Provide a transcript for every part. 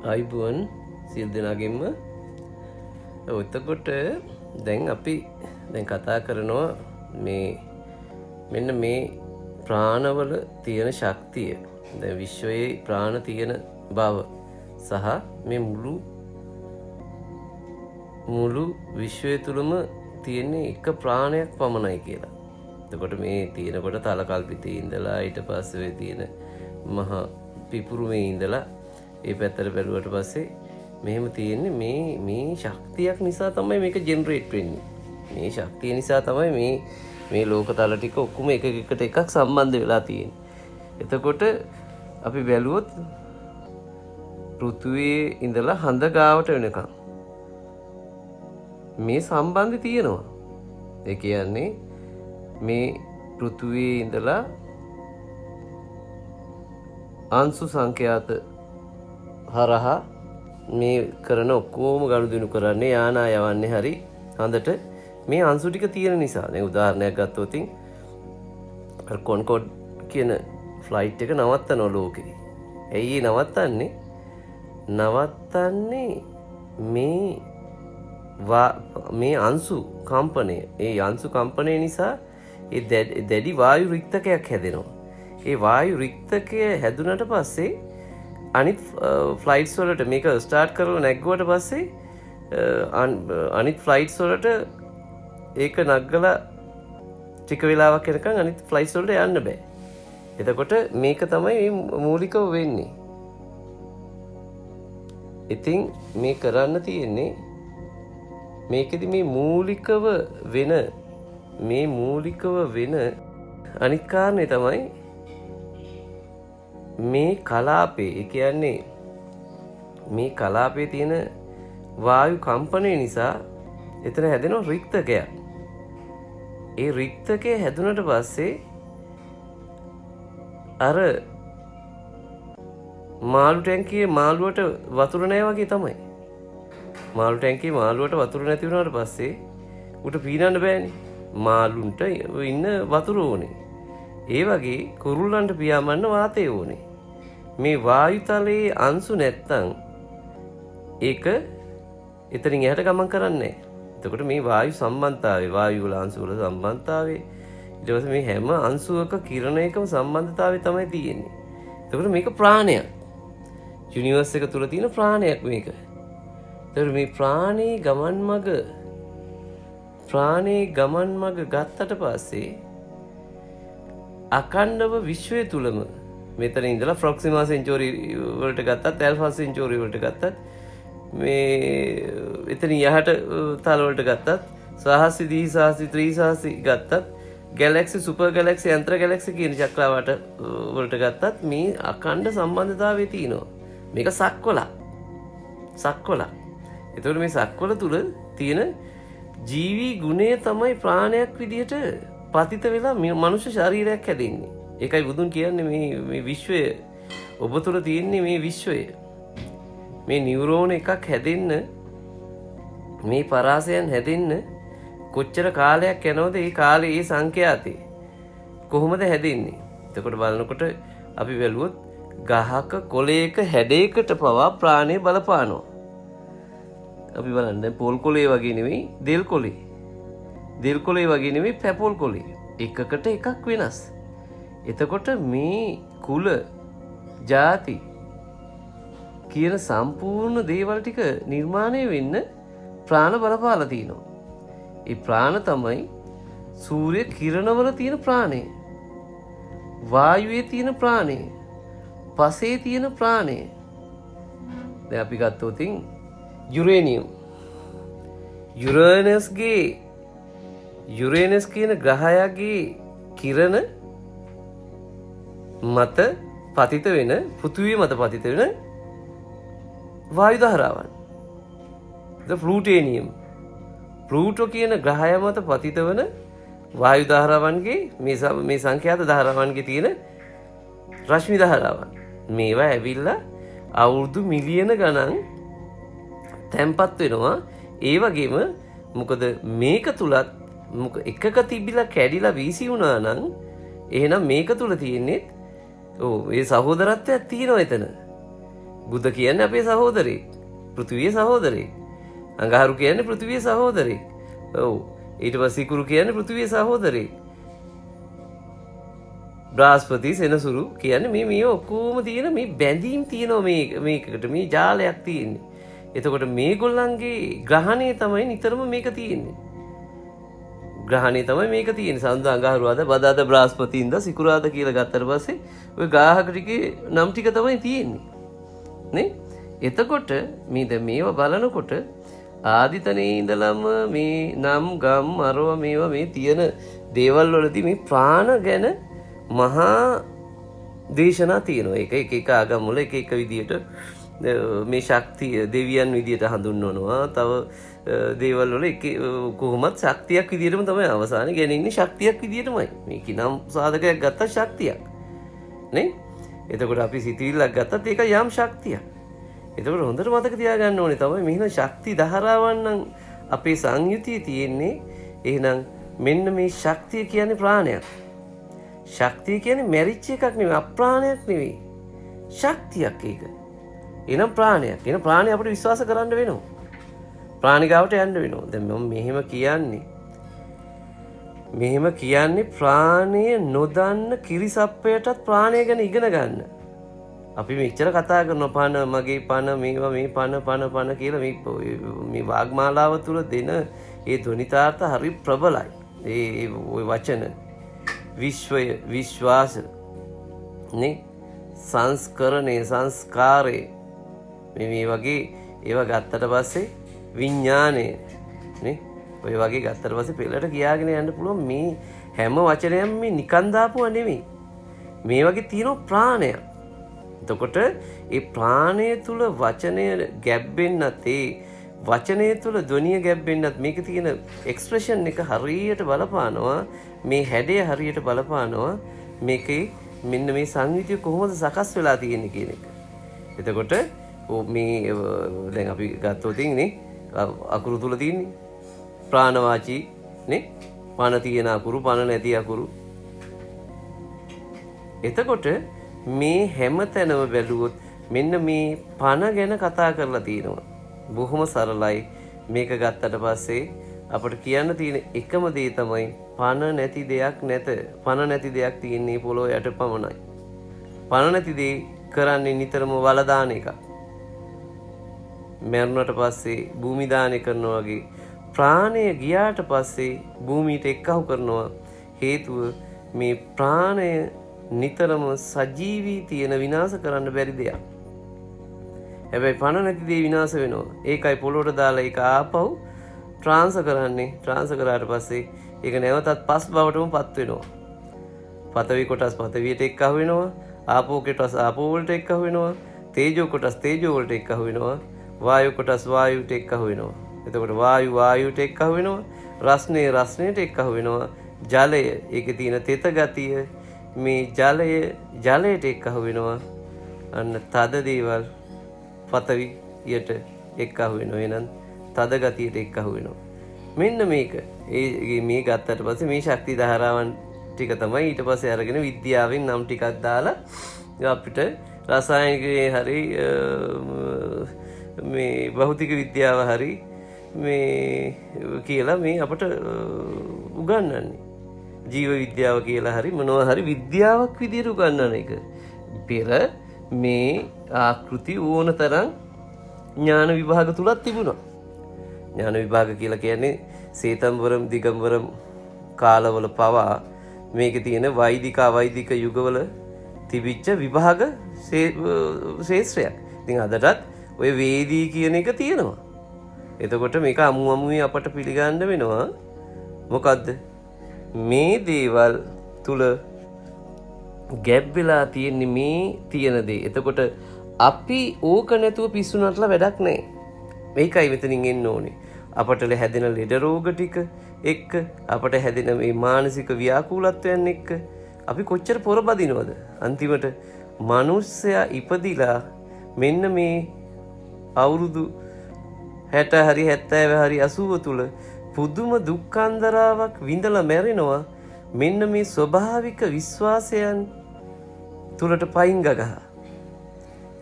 ආයුබෝවන් සියලු දෙනාගෙන්ම. ඔව්, එතකොට දැන් අපි දැන් කතා කරනවා මේ මෙන්න මේ ප්‍රාණවල තියෙන ශක්තිය. දැන් විශ්වයේ ප්‍රාණ තියෙන බව සහ මේ මුළු මුළු විශ්වය තුලම තියෙන එක ප්‍රාණයක් පමණයි කියලා. එතකොට මේ තියෙනකොට තලකල්පිතේ ඉඳලා ඊට පස්සේ ඔය තියෙන මහා පිපුරුමේ ඉඳලා ඒ පැත්තට බැලුවට පස්සේ මෙහෙම තියෙන්නේ මේ මේ ශක්තියක් නිසා තමයි මේක ජෙනරේට් වෙන්නේ. මේ ශක්තිය නිසා තමයි මේ මේ ලෝක තල ටික ඔක්කොම එක එකට එකක් සම්බන්ධ වෙලා තියෙන්නේ. එතකොට අපි බැලුවොත් පෘථුවියේ ඉඳලා හඳ ගාවට වෙනකම් මේ සම්බන්ධය තියෙනවා. ඒ කියන්නේ මේ පෘථුවියේ ඉඳලා අංශු සංඛ්‍යාත හරහා මේ කරන ඔක්කොම ගනුදෙනු කරන්නේ යානා යවන්නේ හරි හඳට මේ අංශු ටික තියෙන නිසා. දැන් උදාහරණයක් ගත්තොත් අර කොන්කෝඩ් කියන ෆ්ලයිට් එක නවත්තනවා ලෝකේ. ඇයි ඒ නවත්තන්නේ? නවත්තන්නේ මේ මේ අංශු කම්පනය. ඒ අංශු කම්පනය නිසා ඒ දැඩි වායු රික්තකයක් හැදෙනවා. ඒ වායු රික්තකය හැදුනට පස්සේ අනිත් ෆ්ලයිට්ස් වලට මේක ස්ටාර්ට් කරලා නැග්ගුවට පස්සේ අනිත් ෆ්ලයිට්ස් වලට ඒක නග්ගලා ටික වෙලාවක් යනකම් අනිත් ෆ්ලයිට්ස් වලට යන්න බෑ. එතකොට මේක තමයි මේ මූලිකව වෙන්නේ. ඉතින් මේ කරන්න තියෙන්නේ මේකෙදි මේ මූලිකව වෙන මේ මූලිකව වෙන අනිත් කාරණේ තමයි මේ කලාපේ, ඒ කියන්නේ මේ කලාපේ තියෙන වායු කම්පනය නිසා එතන හැදෙන රික්තකයක්. ඒ රික්තකය හැදුනට පස්සේ අර මාළු ටැංකියේ මාළුවට වතුර නෑ වගේ තමයි. මාළු ටැංකියේ මාළුවට වතුර නැති වුණාට පස්සේ ඌට පීනන්න බෑනේ. මාළුන්ට ඉන්න වතුර ඕනේ. ඒ වගේ කුරුල්ලන්ට පියාඹන්න වාතය ඕනේ. මේ වායුතලයේ අංශු නැත්තම් ඒක එතනින් එහාට ගමන් කරන්නේ නෑ. එතකොට මේ වායු සම්බන්ධතාවය, වායු වල අංශු වල සම්බන්ධතාවය, ඊට පස්සේ මේ හැම අංශුවක කිරණයකම සම්බන්ධතාවය තමයි තියෙන්නේ. එතකොට මේක ප්‍රාණයක්. යුනිවර්ස් එක තුල තියෙන ප්‍රාණයක් මේක. එතකොට මේ ප්‍රාණේ ගමන් මග, ප්‍රාණේ ගමන් මග ගත්තට පස්සේ අඛණ්ඩව විශ්වය තුලම මෙතන ඉඳලා ප්‍රොක්සිමා සෙන්චෝරි වලට ගත්තත්, ඇල්ෆා සෙන්චෝරි වලට ගත්තත්, මේ එතන යහට තල වලට ගත්තත්, සහස්‍රි, ද්විසහස්‍රි, ත්‍රිසහස්‍රි ගත්තත්, ගැලැක්සි, සුපර් ගැලැක්සි, යන්ත්‍ර ගැලැක්සි කියන චක්‍රාවට වලට ගත්තත් මේ අඛණ්ඩ සම්බන්ධතාවය තියෙනවා. මේක සක්වලක්. සක්වලක්. එතකොට මේ සක්වල තුල තියෙන ජීවී ගුණය තමයි ප්‍රාණයක් විදිහට පතිත වෙලා මනුෂ්‍ය ශරීරයක් හැදෙන්නේ. ඒකයි බුදුන් කියන්නේ මේ මේ විශ්වය ඔබ තුල තියෙන්නේ මේ විශ්වය. මේ නියුරෝන එකක් හැදෙන්න, මේ පරාසයන් හැදෙන්න කොච්චර කාලයක් යනවද? ඒ කාලේ ඒ සංඛ්‍යාතේ කොහොමද හැදෙන්නේ? එතකොට බලනකොට අපි බැලුවොත් ගහක කොළයක හැඩයකට පවා ප්‍රාණය බලපානවා. අපි බලන්න දැන් පොල් කොළේ වගේ නෙවෙයි දෙල් කොළේ. දෙල් කොළේ වගේ නෙවෙයි පැපොල් කොළේ. එකකට එකක් වෙනස්. එතකොට මේ කුල ජාති කියන සම්පූර්ණ දේවල් ටික නිර්මාණය වෙන්න ප්‍රාණ බලපාලා තිනවා. ඒ ප්‍රාණ තමයි සූර්ය කිරණවල තියෙන ප්‍රාණය, වායුවේ තියෙන ප්‍රාණය, පසේ තියෙන ප්‍රාණය. දැන් අපි ගත්තොත් යුරේනියම්, යුරේනස්ගේ යුරේනස් කියන ග්‍රහයාගේ කිරණ මත පතිත වෙන, පෘථිවිය මත පතිත වෙන වායු ධාරාවන්. ද ප්ලූටේනියම්, ප්ලූටෝ කියන ග්‍රහය මත පතිත වන වායු ධාරාවන්ගේ මේ මේ සංඛ්‍යාත ධාරාවන්ගේ තියෙන රශ්මි ධාරාවන්. මේවා ඇවිල්ලා අවුරුදු මිලියන ගණන් තැන්පත් වෙනවා. ඒ වගේම මොකද මේක තුලත් මොක එකක තිබිලා කැඩිලා වීසි වුණා නම් එහෙනම් මේක තුල තියෙන්නේ, ඔව්, ඒ සහෝදරත්වයක් තියෙනවා එතන. බුධ කියන්නේ අපේ සහෝදරයෙක්. පෘථිවියේ සහෝදරයෙක්. අඟහරු කියන්නේ පෘථිවියේ සහෝදරයෙක්. ඔව්. ඊට පස්සේ සිකුරු කියන්නේ පෘථිවියේ සහෝදරයෙක්. බ්‍රහස්පති සෙනසුරු කියන්නේ මේ මේ ඔක්කොම තියෙන මේ බැඳීම් තියෙනවා මේකකට මේ ජාලයක් තියෙන්නේ. එතකොට මේගොල්ලන්ගේ ග්‍රහණය තමයි නිතරම මේක තියෙන්නේ. ග්‍රහණය තමයි මේක තියෙන්නේ. සඳ අඟහරු අද බදාද බ්‍රහස්පති ඉඳ සිකුරාද කියලා ගත්තට පස්සේ ඔය ග්‍රහක ටිකේ නම් ටික තමයි තියෙන්නේ. නේ? එතකොට මේ දැන් මේවා බලනකොට ආදිතනේ ඉඳලම මේ නම් ගම් අරව මේවා මේ තියෙන දේවල් වලදී මේ ප්‍රාණ ගැන මහා දේශනා තියෙනවා. ඒක එක එක ආගම් වල එක එක විදියට මේ ශක්තිය දෙවියන් විදියට හඳුන්වනවා. තව දේවල් වල එක කොහොමත් ශක්තියක් විදියටම තමයි අවසානයේ ගෙනින්නේ ශක්තියක් විදියටමයි. මේ කිනම් සාධකයක් ගත්තත් ශක්තියක්. නේ? එතකොට අපි සිතවිල්ලක් ගත්තත් ඒක යම් ශක්තියක්. එතකොට හොඳට මතක තියාගන්න ඕනේ තමයි මෙහෙම ශක්ති ධාරාවන් නම් අපේ සංයුතියේ තියෙන්නේ. එහෙනම් මෙන්න මේ ශක්තිය කියන්නේ ප්‍රාණයක්. ශක්තිය කියන්නේ මැරිච්ච එකක් නෙවෙයි, අප්‍රාණයක් නෙවෙයි. ශක්තියක් ඒක. එහෙනම් ප්‍රාණයක්. එහෙනම් ප්‍රාණය අපිට විශ්වාස කරන්න වෙනවා. ප්‍රාණිකාවට යන්න වෙනවා. දැන් මම මෙහෙම කියන්නේ ප්‍රාණය නොදන්න කිරිසප්පයටත් ප්‍රාණය ගැන ඉගෙන ගන්න. අපි මෙච්චර කතා කරන පණ මගේ පණ මේවා මේ පණ පණ පණ කියලා මේ වාග්මාලාව තුල දෙන ඒ ධ්වනිතාර්ථ හරි ප්‍රබලයි. ඒ ඔය වචන විශ්වය විශ්වාස නේ සංස්කරණය සංස්කාරය මේ වගේ ඒවා ගත්තට පස්සේ විඥාණය නේ ඔය වගේ ගත්තට පස්සේ පෙළට කියාගෙන යන්න පුළුවන්. මේ හැම වචනයක්ම මේ නිකන් දාපුවා නෙමෙයි. මේ වගේ තියෙන ප්‍රාණයක්. එතකොට ඒ ප්‍රාණය තුල වචනය ගැබ්බෙන්නත් ඒ වචනය තුල ධ්වනිය ගැබ්බෙන්නත් මේක තියෙන එක්ස්ප්‍රෙෂන් එක හරියට බලපානවා. මේ හැඩය හරියට බලපානවා. මේකේ මෙන්න මේ සංයුතිය කොහොමද සකස් වෙලා තියෙන්නේ කියන එක. එතකොට මේ දැන් අපි ගත්තොත් නේ අකුරු තුල තියෙන්නේ ප්‍රාණවාචී නේ පණ තියෙන අකුරු පණ නැති අකුරු. එතකොට මේ හැම තැනම බැලුවොත් මෙන්න මේ පණ ගැන කතා කරලා තියෙනවා. බොහොම සරලයි. මේක ගත්තට පස්සේ අපට කියන්න තියෙන එකම දේ තමයි පණ නැති දෙයක් නැත. පණ නැති දෙයක් තියෙන්නේ පොළොව යට පමණයි. පණ නැති දේ කරන්නේ නිතරම වල දාන එකක්. මැරුණට පස්සේ භූමි දානය කරනවා වගේ ප්‍රාණය ගියාට පස්සේ භූමියට එක්කහු කරනවා. හේතුව මේ ප්‍රාණය නිතරම සජීවී තියෙන විනාශ කරන්න බැරි දෙයක්. හැබැයි පණ නැති දේ විනාශ වෙනවා. ඒකයි පොළොවට දාලා ඒක ආපහු ට්‍රාන්ස්ෆර් කරන්නේ. ට්‍රාන්ස්ෆර් කරාට පස්සේ ඒක නැවතත් පස් බවටම පත් වෙනවා. පතවි කොටස් පතවියට එක්කහු වෙනවා. ආපෝ කොටස් ආපෝ වලට එක්කහු වෙනවා. තේජෝ කොටස් තේජෝ වලට එක්කහු වෙනවා. වායු කොටස් වායුවට එක්කහු වෙනවා. එතකොට වායු වායුවට එක්කහු වෙනවා. රස්නේ රස්නයට එක්කහු වෙනවා. ජලය ඒකේ තියෙන තෙත ගතිය මේ ජලය ජලයට එක්කහු වෙනවා. අන්න තද දේවල් පතවියට එක්කහු වෙනවා. එහෙනම් තද ගතියට එක්කහු වෙනවා. මෙන්න මේක. ඒ මේ ගත්තට පස්සේ මේ ශක්ති ධාරාවන් ටික තමයි ඊට පස්සේ අරගෙන විද්‍යාවෙන් නම් ටිකක් දාලා අපිට රසායනිකයේ හරි මේ භෞතික විද්‍යාව හරි මේ කියලා මේ අපට උගන්වන්නේ. ජීව විද්‍යාව කියලා හරි මොනවා හරි විද්‍යාවක් විදියට උගන්වන එක. පෙර මේ ආකෘති ඕන තරම් ඥාන විභාග තුලක් තිබුණා. ඥාන විභාග කියලා කියන්නේ සේතම්බරම් දිගම්බරම් කාලවල පවා මේකේ තියෙන වෛදික අවෛදික යුගවල තිබිච්ච විභාග ශේත්‍රයක්. ඉතින් අදටත් ඔය වේදී කියන එක තියෙනවා. එතකොට මේක අමු අමුවේ අපට පිළිගන්න වෙනවා. මොකද්ද? මේ දේවල් තුල ගැබ් වෙලා තියෙන්නේ මේ තියෙන දේ. එතකොට අපි ඕක නැතුව පිස්සු නටලා වැඩක් නැහැ. මේකයි මෙතනින් එන්න ඕනේ. අපට හැදෙන ලෙඩ රෝග ටික එක්ක අපට හැදෙන මේ මානසික ව්‍යාකූලත්වයන් එක්ක අපි කොච්චර පොරබදිනවද? අන්තිමට මිනිස්සයා ඉපදිලා මෙන්න මේ අවුරුදු 60 හරි 70 හරි 80 තුල පුදුම දුක්ඛන්දරාවක් විඳලා මැරෙනවා. මෙන්න මේ ස්වභාවික විශ්වාසයන් තුලට පයින් ගගහ.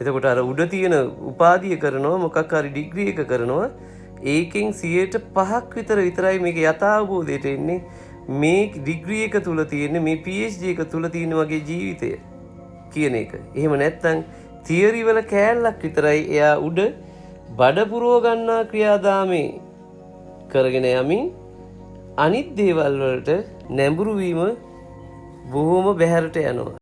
එතකොට අර උඩ තියෙන උපාධිය කරනවා, මොකක් හරි ඩිග්‍රී එක කරනවා, ඒකෙන් 5%ක් විතර විතරයි මේක යථාබෝධයට එන්නේ. මේ ඩිග්‍රී එක තුල තියෙන, මේ PhD එක තුල තියෙන වගේ ජීවිතය කියන එක. එහෙම නැත්නම් තියරි වල කෑල්ලක් විතරයි. එයා උඩ බඩ පුරව ගන්නා ක්‍රියාදාමේ කරගෙන යමින් අනිත් දේවල් වලට නැඹුරු වීම බොහොම බැහැරට යනවා.